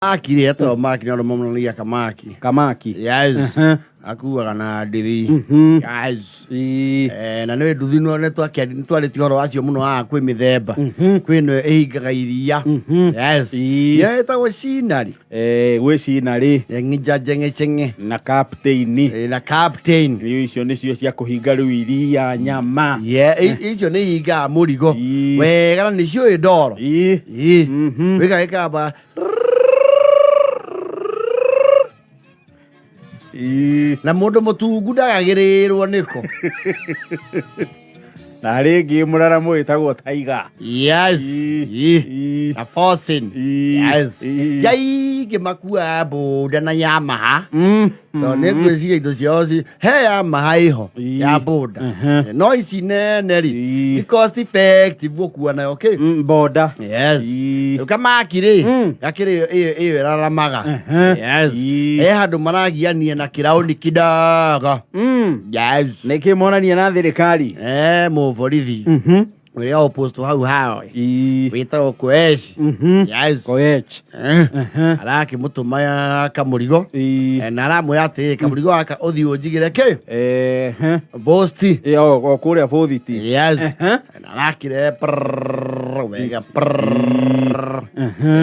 Maki rĩ etagwo maki nĩ andũ mamonanagia kamaki. Kamaki. Yes. Akuaga na ndithi. Yes. Eh, na nĩ nduthi no nĩ twarĩtie ũhoro wacio mũno haha kwĩ mĩthemba. Kwĩ ĩno ĩhingaga iria. Yes. Nĩyo ĩtagwo cinari. Eh, gwĩ cinarĩ. Ng'ija njeng'eceng'e. Na captain. Eh, na captain. Rĩu icio nĩcio cia kũhinga rĩu iria nyama. Yeah, icio nĩ ihingaga mũrigo. Wega na nĩciũĩ ndoro. Ii. Wĩka gĩkamba na mũndũ mũtungu ndagagĩrĩrwo nĩko. Na rĩngĩ mũraramo wĩtagwo taiga. Yes. Ii. Na Fosin. Yes. Ti aingĩ makuaga boda na Yamaha. Tondũ nĩ ngwĩciria indo ciao ci he Yamaha ĩho ya boda. No ici nene rĩ ti cost effective gũkua nayo kĩ. Boda. Yes. Rĩu kamaki rĩ gakĩrĩ ĩyo ĩyo ĩraramaga. Yes. He handũ maragiania na kĩraũni kidogo. Yes. Nĩkĩ monania na thirikari? Eh, mũborithi ũrĩa ũposto hau hawe wĩtagwo Koech. Yes. Koech. Eh, arakĩmũtũma kamũrigo. Eh, na aramwĩra atĩrĩ kamũrigo gaka ũthiĩ ũnjigĩre kĩ bosti. O kũrĩa bũthiti. Yes. Na arakĩrehe prrrr, wega prrrr.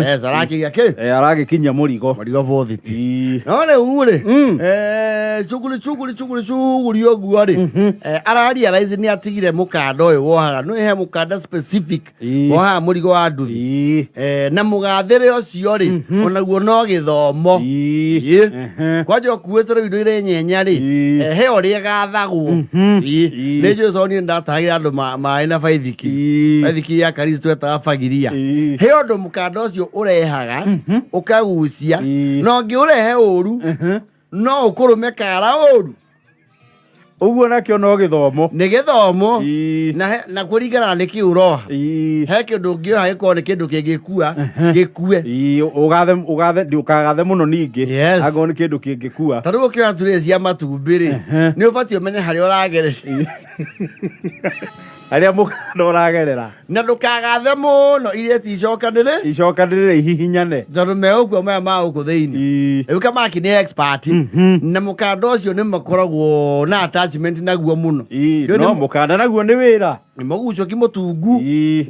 Yes, arakĩiga kĩ Aragĩkinyia mũrigo. Mũrigo bũthiti. No rĩu rĩ eh, cuguri cuguri cuguri cuguri ũguo rĩ eh, ara realize nĩ atigire mũkanda ũyũ wohaga nĩ he mũkanda specific wohaga mũrigo wa nduthi. Eh, na mũgathĩre ũcio rĩ onaguo no gĩthomo. Ĩ. Kwanja ũkuĩte rĩu indo irenyenya rĩ eh, he ũrĩa ĩgathagwo. Ĩ. Nĩ njũĩ tondũ niĩ ndatahagĩra andũ maĩ na baithikiri. Baithikiri ya Karisi twetaga bagiria. He ũndũ mũkanda ũcio ũrehaga ũkagucia na ũngĩũrehe ũru no ũkũrũme kara ũru. Ũguo nakĩo no gĩthomo. Nĩ gĩthomo. Na kũringana na nĩkĩ ũroha. He kĩndũ ũngĩoha gĩkorwo nĩ kĩndũ kĩngĩkua gĩkue. Ũgathe ũgathe ndũkagathe mũno ningĩ. Angorwo nĩ kĩndũ kĩngĩkua. Ta rĩu ũkĩoha turee cia matumbĩ rĩ nĩ ũbatiĩ ũmenye harĩa ũragereria. Harĩa mũkanda ũragerera. Na ndũkagathe mũno irĩti icokanĩrĩ. Icokanĩrĩre ihihinyane. Tondũ megũkua maya ma gũkũ thĩinĩ. Rĩu kamaki nĩ expert. Na mũkanda ũcio nĩ makoragwo na attachment naguo mũno. No mũkanda naguo nĩ wĩra. Nĩ mũgucũki mũtungu.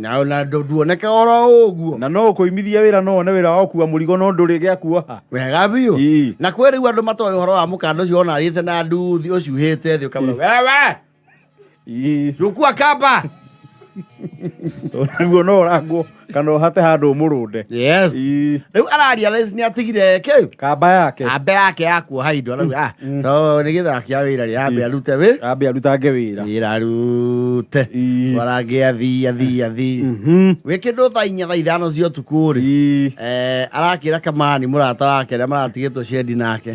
Na nduoneke oro ũguo. Na no ũkũimithia wĩra no wone wĩra wa gũkua mũrigo no ndũrĩ gĩa kuoha. Wega biũ. Na kwĩ rĩu andũ matoĩ ũhoro wa mũkanda ũcio ona athiĩte na nduthi ũcuhĩte thĩ ũkamwĩra wewe. Chukua kamba. Naguo no ũrangwo kana ũhate handũ ũmũrũnde. Yes. Rĩu ara realize nĩ atigire kĩ kamba yake. Kamba yake ya kuoha indo arauga ah to nĩ gĩthaa kĩa wĩra rĩ ambe arute wĩ. Ambe arutange wĩra. Wĩra arute. Arangĩ athi athi athi. Wĩ kĩndũ thaa inya thaa ithano cia ũtukũ rĩ. Eh, arakĩra kamani mũrata wake arĩa maratigĩtwo cendi nake.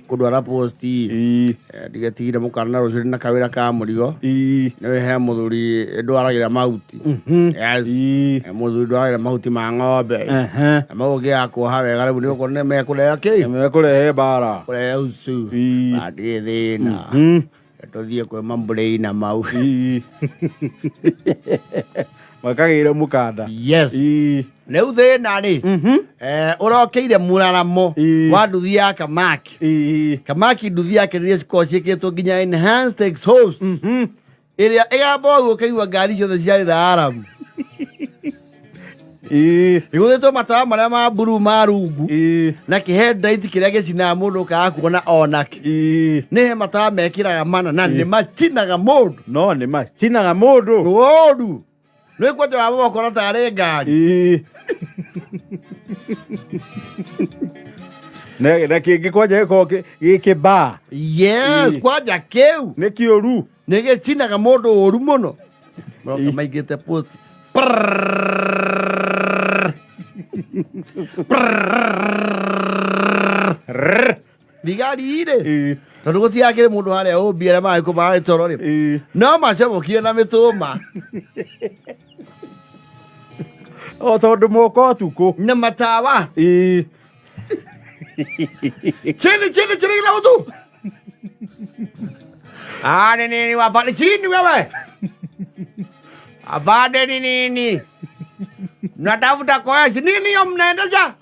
Kũndwara posti. Eh, ndigetigire mũkana na rũciũ na kawĩra ka mũrigo. Nĩ he mũthuri ndwaragĩra mahuti. Yes. Eh, mũthuri ndwaragĩra mahuti ma ng'ombe. Na mau ũngĩaga kuoha wega rĩu nĩ ũkuona nĩ mekũrehe kĩ? Mekũrehe mbara. Kũrehe ucu. Na ndirĩ thĩna. Tũthiĩ kwĩ mambũrĩi na mau. Makagĩre mũkanda. Yes. Rĩu thĩna rĩ eh, ũrokeire mũraramo wa nduthi ya kamaki. Kamaki nduthi yake rĩrĩa cikoragwo ciĩkĩtwo nginya enhanced exhaust ĩrĩa ĩgamba ũguo ũkaigua ngari ciothe ciarĩra aramu. Ĩgũthĩtwo matawa marĩa ma mburu ma rungu na kĩheadlight kĩrĩa gĩcinaga mũndũ ũkaga kuona onake. Nĩ he matawa mekĩraga mana na nĩ macinaga mũndũ. No nĩ macinaga mũndũ. Ũru. Nĩ kwanja wa baba ũkona tarĩ ngari. Na kĩngĩ kwanja gĩkoragwo gĩkĩmbaa. Yes, kwanja kĩu. Nĩ kĩũru. Nĩ gĩcinaga mũndũ ũru mũno. Maroka maingĩte post. Prrrr. Prrrr. Thigari rĩ tondũ gũtiakĩrĩ mũndũ harĩa ũmbi arĩa maragĩkwo mararĩ toro rĩ no macamũkire na mĩtũma. O tondũ moka ũtukũ. Na matawa. Chini chini chini kila mtu. Ah, ni nini wafanye chini wewe? Afande ni nini? Mnatafuta koesi nini hiyo mnaendesha?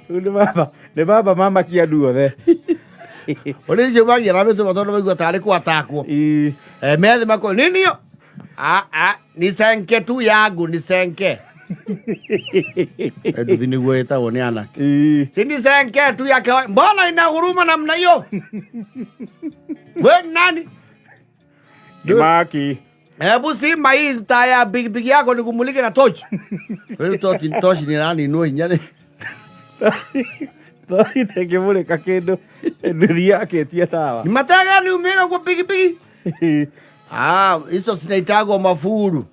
Rĩu nĩ baba nĩ baba mamakia andũ othe. Ũrĩa icio magia na mĩcũma tondũ maigua tarĩ kwatakwo. Ii. Eh, methi mako nini hiyo? Ah, ah, ni senke tu yangu ni senke. Nduthi nĩguo ĩtagwo nĩ anake. Ii. Si ni senke tu ya kawaida. Mbona inaguruma namna hiyo? We ni nani? Nĩ maki. Hebu sima hii taa ya pikipiki yako nikumulike na tochi. Wewe tochi tochi ni nani no hinya ni. Tochi ndĩngĩmũrĩka kĩndũ nduthi yakĩtie tawa. Ni mataa gani umeweka kwa pikipiki? Ah, hizo zinaitagwa mafuru.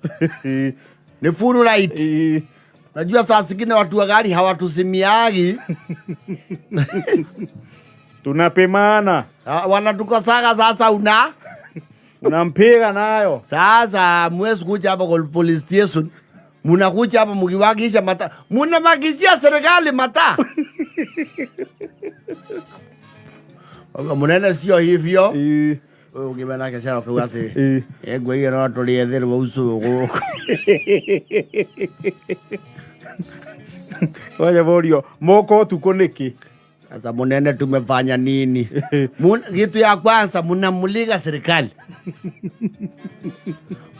Ni furu light. Ii. Najua saa zingine watu wa gari hawatuzimiagi. Tunapimana. Ah, wanatukosaga sasa una Unampiga nayo. sasa mwezi kuja hapa kwa police station munakuja hapa mkiwakisha mata munamakishia serikali mata. Oga, munene sio hivyo. Ii. Ũyũ ũngĩ menake ciana ũkauga atĩ Ii. ngwĩire no tũrĩethĩrwo ucũ gũkũ. Wanya borio moko ũtukũ nĩkĩ? Sasa munene tumefanya nini? Kitu ya kwanza munamulika serikali.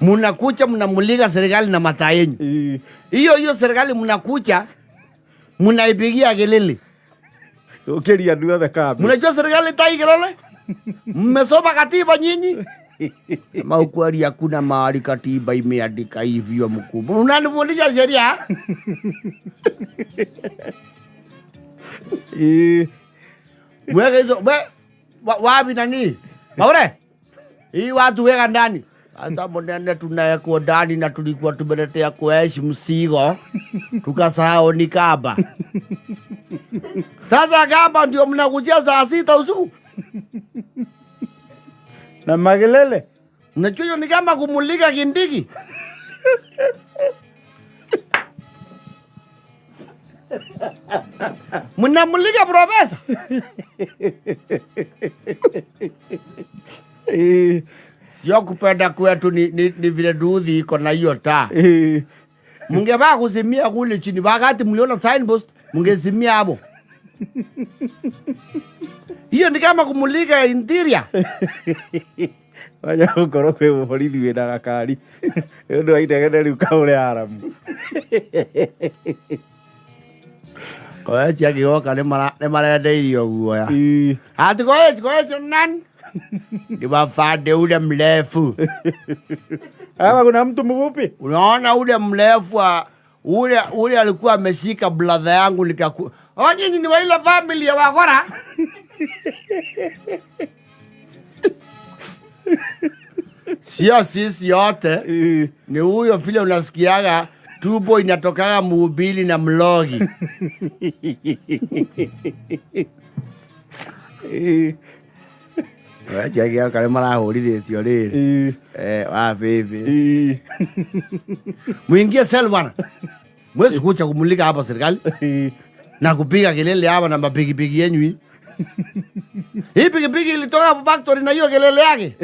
Munakucha mnamulika serikali na mataa yenyu. Ii. Hiyo hiyo serikali mnakucha mnaipigia kelele. Ũkĩria andũ othe kambi. Mnajua serikali tai kelele? Mmesoma katiba nyinyi? Ama ukweli hakuna mahali katiba imeandika hivyo mkubwa. Unanifundisha sheria? Ii. Weka hizo we wapi nani? Maure? Hii watu weka ndani. Sasa munene tunawekwa ndani na tulikuwa tumeletea kueshi msigo. Tukasahau ni kamba. Sasa kamba ndio mnakujia saa 6 usiku. Na magelele. Unajua hiyo ni kama kumulika Kindiki. Mnamulika profesa. Ii. Sio kupenda kwetu ni vile duthi iko na hiyo taa. Ii. Mungevaa kuzimia kule chini wakati mliona signpost mungezimia hapo. Hiyo ni kama kumulika interior. Wanya gũkorwo kwĩ borithi wĩna gakari. Nĩ ũndũ wa inegene rĩu kaũre aramu. Koechi akĩgoka nĩ marendeirio guoya. Ii. Ati Koechi, Koechi nani? Ni wafande ule mrefu. Hapa kuna mtu mfupi. Unaona ule mrefu wa ule alikuwa ameshika brother yangu nikaku. Oh, nyinyi ni wa ile family ya Wakora. Sio sisi yote. Ii. Ni huyo vile unasikiaga tubo inatokaga mhubiri na mlogi. Ii. Wacha kare marahũrithĩtio rĩrĩ. Ii. Wa bibi. Ii. Muingie sel bwana. Mwezi kucha kumulika hapa serikali Ii. na kupiga kelele hapa na mapikipiki yenyu hii. Hii pikipiki ilitoka hapo factory na hiyo kelele yake.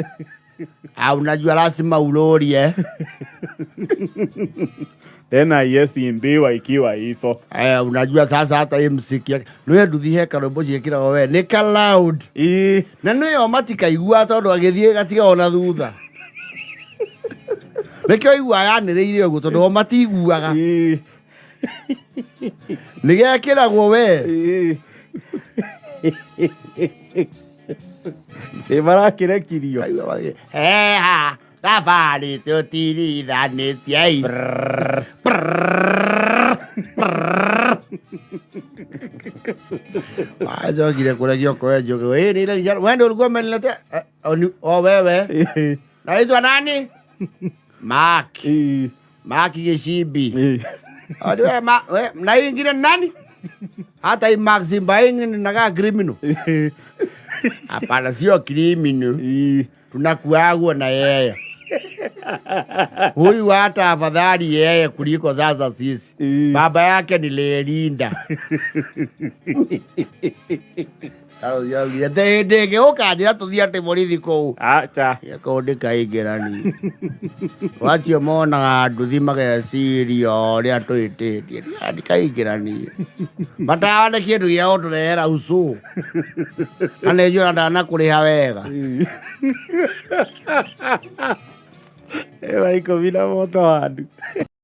Ah, unajua lazima ulori Tena yesimbiwa ikiwa hivyo. Aya, unajua sasa hata hii msiki yake. Nĩwe nduthi he karwĩmbo ciĩkĩragwo we nĩ ka loud. Ii. Na nĩyo matikaigua tondũ agĩthiĩ gatiga ona thutha. Nĩkĩo igua yanĩrĩire ũguo tondũ o matiguaga. Ii. Nĩgekĩragwo we. Ii. Ĩ marakĩrekirio. Heha, thabarĩ tũtirithanĩtie. Acokire kũregio kwenjo. Ĩ nĩ ile kijana. Wewe ndio ulikuwa umeniletea? O wewe. Ii. Naitwa nani? Mark. Ii. Mark Gicimbi. Ii. Odi we ma we na hii ingine ni nani? Hata hii Mark Simba hii ingine inakaa criminal. Ii. Hapana, sio criminal. Ii. Tunakuagwa na yeye. Huyu hata afadhali yeye kuliko sasa sisi. Baba yake ni Lelinda. Te hĩndĩ ĩngĩ ũkanjĩra tũthiĩ atĩ borithi kũu. Acha. Kũu ndĩkaingĩrani. Wacio monaga nduthi mageciria ũrĩa twĩtĩtie. Ndikaingĩrani. Matawa nĩ kĩndũ gĩa gũtũrehera ucũ. Na nĩ njũĩ ona ndanakũrĩha wega. Ĩwa 11 moto wandu.